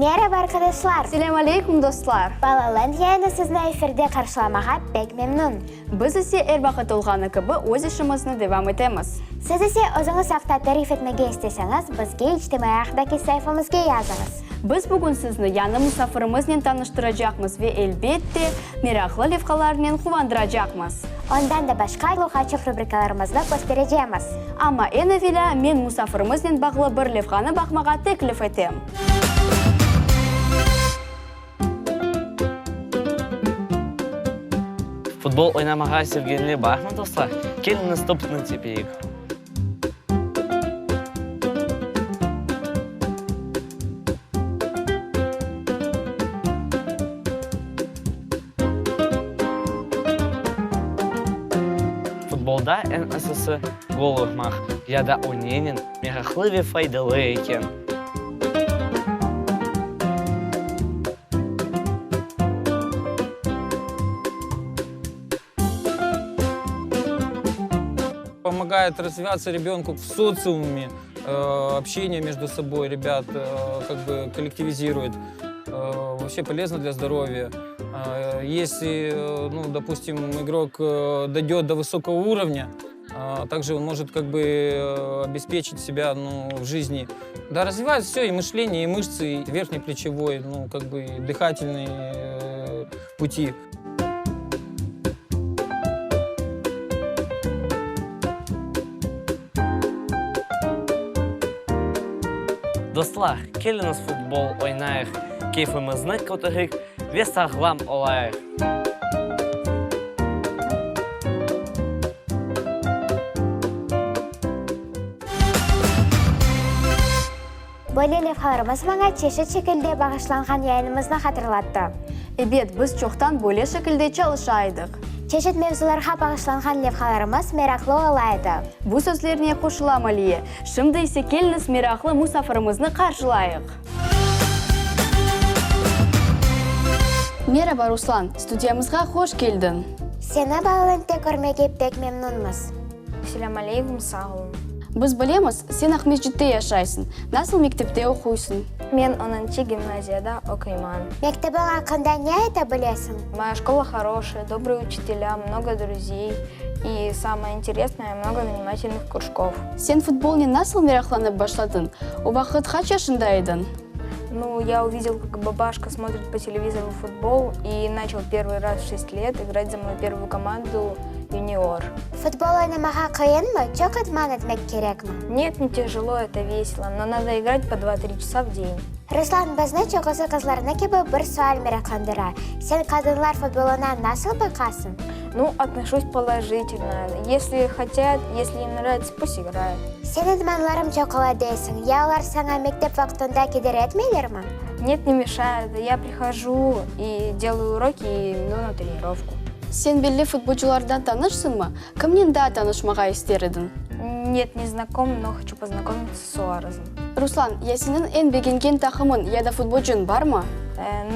Meraba, arqadaşlar! Selâm aleyküm, dostlar! Balaland yayını sizni efirde qarşılamağa pek memnün. Biz ise er vaqıt olğanı kibi öz işimizni devam etemiz. Siz ise özüñiz aqta tarif etmege isteseñiz, bizge içtimaiy ağdaki sayfamızge yazıñız. Biz bugün sizni yañı musafirımıznen tanıştıracaqmız ve, elbette, meraqlı levhalarnen quvandıracaqmız. Ondan da başqa, luğatçıq rubrikalarımıznı kösterecemiz. Amma eñ evelâ men musafirımıznen bağlı bir levhanı baqmağa teklif etem. Futbol oynamağa sevgenler barmı, dostlar? Keliñiz, topnı tepeyik! Futbolda eñ esası gol urmaq ya da o nenen meraqlı ve faydalı eken. Помогает развиваться ребенку в социуме, общение между собой ребят как бы коллективизирует. Вообще полезно для здоровья. Если, ну, допустим, игрок дойдет до высокого уровня, также он может как бы обеспечить себя, ну, в жизни. Да, развивает все, и мышление, и мышцы, и верхний плечевой, ну, как бы, дыхательные пути. Dostlar, keliñiz futbol oynayıq, keyfimizni kötereyik ve sağlam olayıq! Böyle levhalarımız maña çeşit şekilde bağışlanğan yayınımıznı hatırlattı. Ebet, biz çoqtan böyle şekilde çalışa edik. Çeşit mevzularğa bağışlanğan levhalarımız meraqlı ola edi. Bu sözlerine qoşulam, Aliye. Şimdi ise keliñiz meraqlı musafirimizni qarşılayıq. Meraba, Ruslan, studiyamızğa hoş keldiñ. Seni Balalentte körmege pek memnunmız. Selâm aleyküm, sağ olun. Biz bilemiz, sen Aqmescitte yaşaysıñ. Nasıl mektepte oquysıñ? Men onunçı gimnaziyada oquyman. Mektebiñ aqqında ne ayta bilesiñ? Moya şkola horoşaya, dobrıye uçitelâ, mnogo druzey i, samoye interesnoye, mnogo zanimatelnyh krujkov. Sen futbolnen nasıl meraqlanıp başladıñ? O vaqıt qaç yaşında ediñ? Nu, ya uvidel, kak babaşka smotrit po televizorу futbol i načal pervıy raz v şest let igrat za moyu pervuyu komandu Yunior. Futbol oynamağa qıyınmı, çoq idman etmek kerekmi? Net, ne tejelo, eto veselo, no nado igrat po dva-tri çasa v den. Ruslan, bizni çoqusı qızlarnı kibi bir sual meraqlandıra, sen qadınlar futbolına nasıl baqasıñ? Nu, otnoşuсь polojitelno. Esli hotât, esli im nravitsâ, pust igrayut. Sen idmanlarım çoq ola deysiñ, ya olar saña mektep vaqtında keder etmeylermi? Net, ne meşayut. Ya prihoju i delayu uroki i idu na trenirovku. Sen belli futbolculardan tanışsıñmı? Kimnen daa tanışmağa ister ediñ? Net, ne znakom, no hoçu poznakomitsâ s Suarezom. Ruslan, ya seniñ eñ begengen taqımıñ ya da futbolcıñ barmı?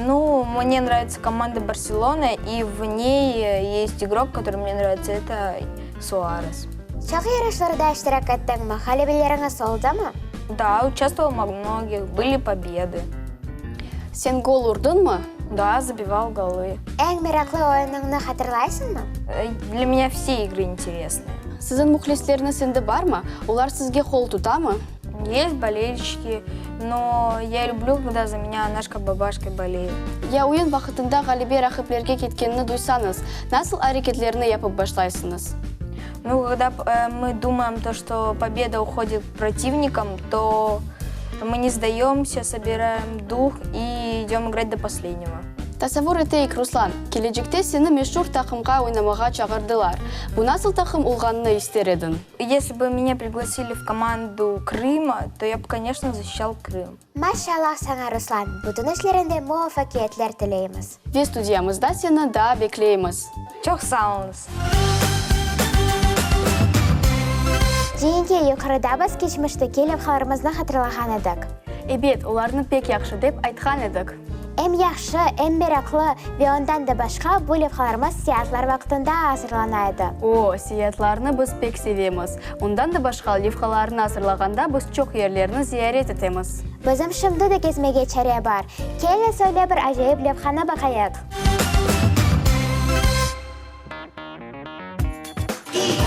Nu, mne nravitsâ komanda Barselona, i v ney est igrok, kotorıy mne nravitsâ, eto Suarez. Çoq yarışlarda iştirak ettiñmi, ğalebeleriñiz oldımı? Da, uçastvoval vo mnogih, bıli pobedı. Sen gol urdıñmı? Da, zabival golı. Eñ meraqlı oyunıñnı hatırlaysıñmı? Dlâ menya vse igrı interesnıye. Siziñ mühlisleriñiz endi barmı? Olar sizge qol tutamı? Est bolelşçiki, no ya lüblü, kogda za menya anaşka-babaşka boleyut. Ya oyun vaqıtında ğalebe raqiplerge ketkenini duysañız, nasıl areketlerni yapıp başlaysıñız? Nu, kogda mı dumaem to, çto pobeda uhodit k protivnikam, to mı ne sdayomsâ, sobiraem duh i idem igrat do poslednego. Tasavvur eteyik, Ruslan, kelecekte seni meşur taqımğa oynamağa çağırdılar. Bu nasıl taqım olğanını ister ediñ? Esli bı menya priglasili v komandu Krıma, to ya bı, koneçno, zaşişal Krım. Maşallah saña, Ruslan! Bütün işlerinde muvafaqiyetler tileymiz. Ve studiyamızda seni daa bekleymiz. Çoq sağ oluñız! Ciyenge, yuqarıda biz keçmişteki levhalarımıznı hatırlağan edik. Ebet, olarnı pek yahşı dep aytqan edik. Em yahşı, em meraqlı ve ondan da başqa bu levhalarımız seyaatlar vaqtında azırlana edi. O, seyaatlarnı biz pek sevemiz. Ondan da başqa levhalarnı azırlağanda biz çoq yerlerni ziyaret etemiz. Bizim şimdi de kezmege çare bar. Keliñiz öyle bir acayip levhanı baqayıq.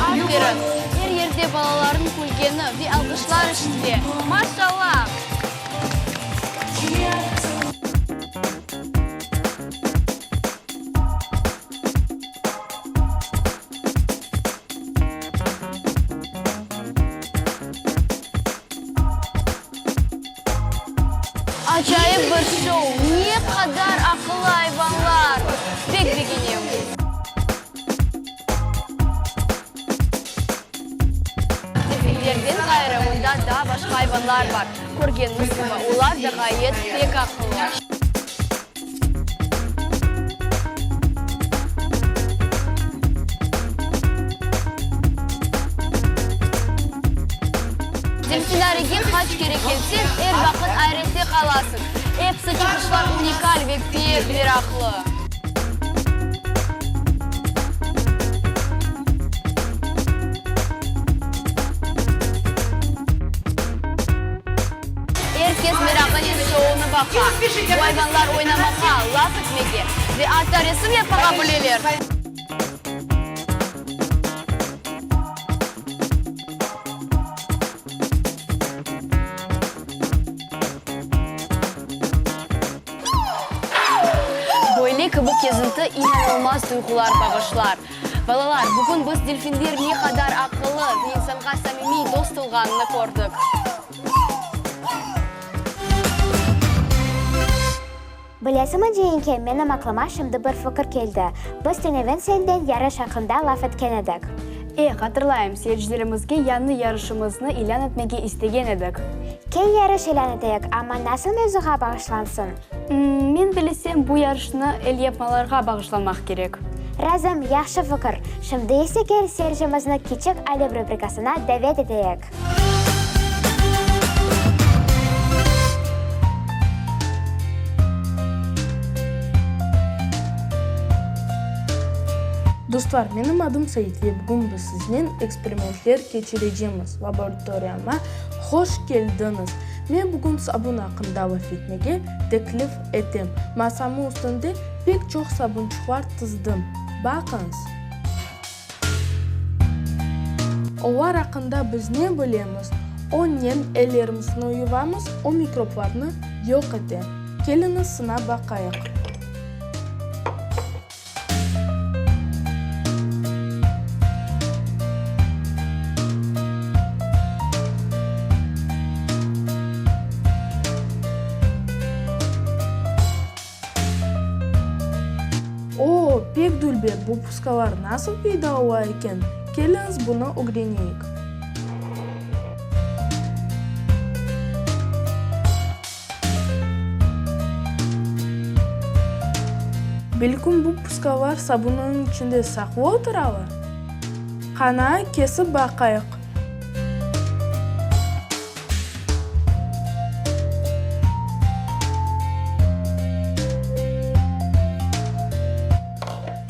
Aferin! Er yerde balalarnıñ külgeni ve alğışlar eşitile. Maşallah! Acayip bir şou! Ne qadar aqıllı ayvanlar! Pek begenem! Delfinlerden ğayrı, mında daa başqa ayvanlar bar. Körgenimiz kibi, olar da ğayet pek aqıllı. Delfinariyge qaç kere kelseñ, er vaqıt ayrette qalasıñ. Episi çıqışlar unikal ve pek meraqlı. Er kes meraqınen şounı baqa. Bu ayvanlar oynamağa, laf etmege ve atta resim yapmağa bileler. Böyle kibi kezinti inanılmaz duyğular bağışlar. Balalar, bugün biz delfinler ne qadar aqıllı ve insanğa samimiy dost olğanını kördik. Bilesiñmi, Ceyinke, menim aqlıma şimdi bir fikir keldi. Biz tünevin senden yarış aqqında laf etken edik. E, hatırlayım, seyircilerimizge yañı yarışımıznı ilân etmege istegen edik. Kel yarış ilân eteyik, amma nasıl mevzuğa bağışlansın? Men bilesem, bu yarışnı elyapmalarğa bağışlanmaq kerek. Razım, yahşı fikir. Şimdi ise kel seyircimizni Kiçik alim rubrikasına davet eteyik. Dostlar, menim adım Sait ve bugün biz siznen eksperimentler keçirecemiz. Laboratoriyama hoş keldiñiz! Men bugün sabun aqqında laf etmege teklif etem. Masamnıñ üstünde pek çoq sabunçıqlar tizdim. Baqıñız! Olar aqqında biz ne bilemiz? Onen ellerimizni yuvamız, o mikroblarnı yoq ete. Keliñiz sınap baqayıq. O, pek dülber, bu puskalar nasıl peyda ola eken? Keliñiz, bunı ögreneyik. Belkim bu puskalar sabunnıñ içinde saqlı oturalar? Qana, kesip baqayıq.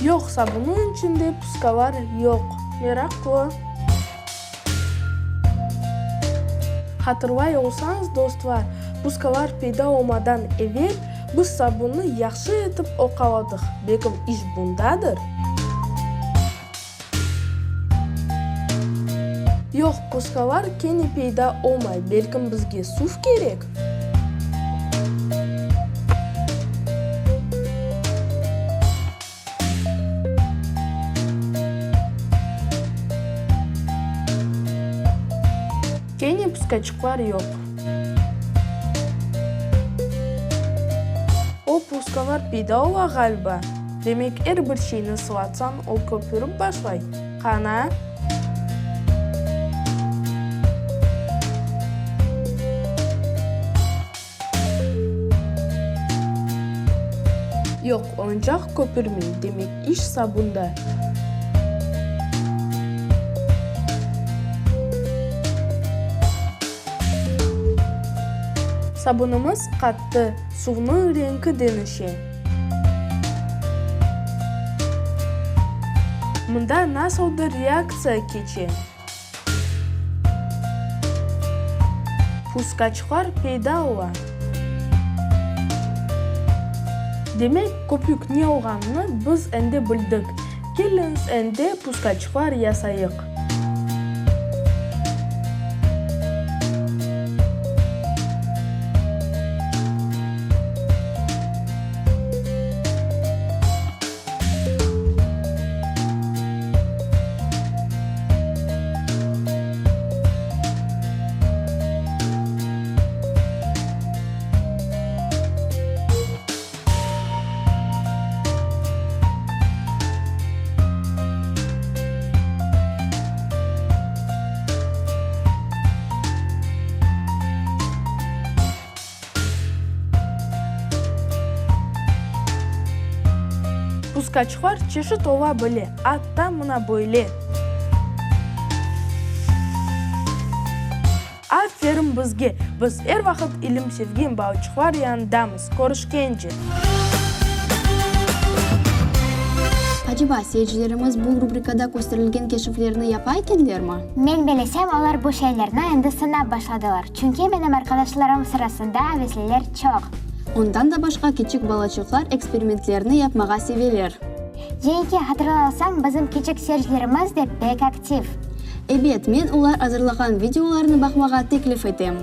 Yoq, sabunnıñ içinde puskalar yoq. Meraqlı. Hatırlay olsañız, dostlar, puskalar peyda olmadan evel biz sabunnı yahşı etip oqaladıq. Belkim iş bundadır? Yoq, puskalar kene peyda olmay. Belkim bizge suv kerek? Kene puskaçıqlar yoq. O puskalar peyda ola ğaliba. Demek, er bir şeyni sılatsañ, o köpürip başlay. Qana? Yoq, oyuncaq köpürmey, demek iş sabunda. Sabunımız qattı, suvnıñ renki deñişe. Mında nasıldır reaktsiya keçe. Puskaçlar peyda ola. Demek, köpük ne olğanını biz endi bildik. Keliñiz endi puskaçlar yasayıq. Puskaçlar çeşit ola bile, atta mına böyle. Aferin bizge! Biz er vaqıt ilim sevgen balaçıqlar yanındamız. Körüşkence! Aceba, seyircilerimiz bu rubrikada kösterilgen keşiflerni yapa ekenlermi? Men bilesem, olar bu şeylerni endi sınap başladılar, çünki menim arqadaşlarım sırasında avesliler çoq. Ondan da başqa kiçik balaçıqlar eksperimentlerni yapmağa seveler. Ceike, hatırlalasam, bizim kiçik seyircilerimiz de pek aktiv. Ebet, men olar azırlağan videolarnı baqmağa teklif etem.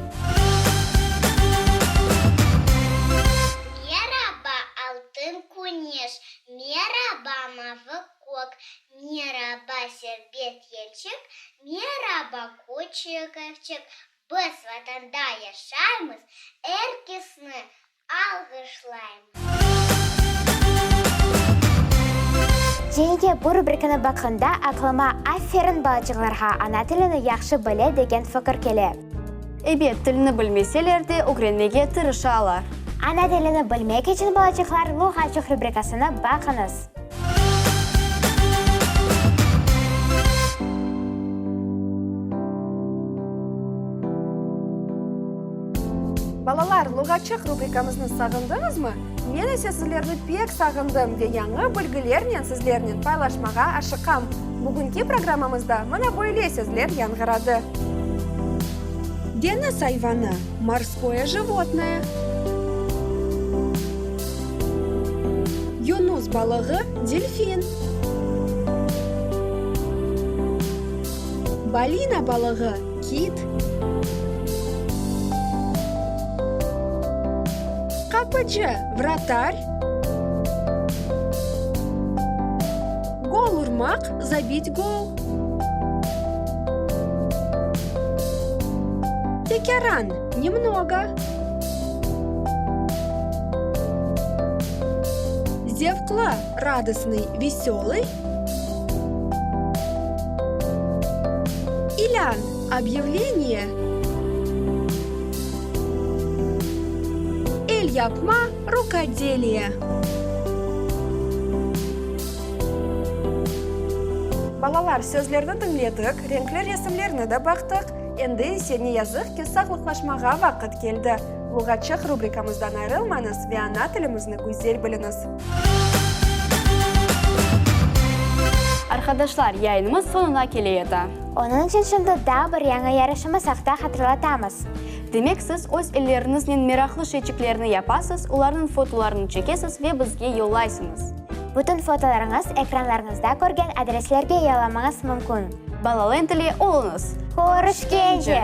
Meraba, altın küneş, meraba, mavı kök, meraba, serbest yelçik, meraba, küçük evçik, biz Vatanda yaşaymız, er kesni alğışlaymız. Cenge, bu rubrikanı baqqanda aqlıma aferin balaçıqlarğa, ana tilini yahşı bile degen fikir kele. Ebet, tilni bilmeseler de, ögrenmege tırışalar. Ana tilini bilmek içün balaçıqlar Luğatçıq rubrikasını baqıñız. Balalar, Luğatçıq rubrikamıznı sağındıñızmı? Men ise sizlerni pek sağındım ve yañı bilgilernen sizlernen paylaşmağa aşıqam. Bugünki programmamızda mına böyle sözler yañğıradı. Deñiz ayvanı, morskoye jivotnoye. Yunus balığı, delfin. Balina balığı, kit. Qapıcı, vratar. Gol urmaq, zabit gol. Tekâran, nemnogo. Zevqlı, radostnıy, vesölıy. İlân, obyavleniye. Elyapma, rukodeliye. Balalar, sözlerni diñledik, renkli resimlerni de baqtıq. Endi ise, ne yazıq ki, sağlıqlaşmağa vaqıt keldi. Luğatçıq rubrikamızdan ayrılmañız ve ana tilimizni güzel biliñiz. Arqadaşlar, yayınımız soñuna kele yata. Onıñ içün şimdi daa bir yañı yarışımız aqta hatırlatamız. Demek, siz öz elleriñiznen meraqlı şeyçiklerni yapasız, olarnıñ fotolarını çekesiz ve bizge yollaysıñız. Bütün fotolarıñız ekranlarıñızda körgen adreslerge yollamañız mümkün. Balalent ile oluñız! Körüşkence!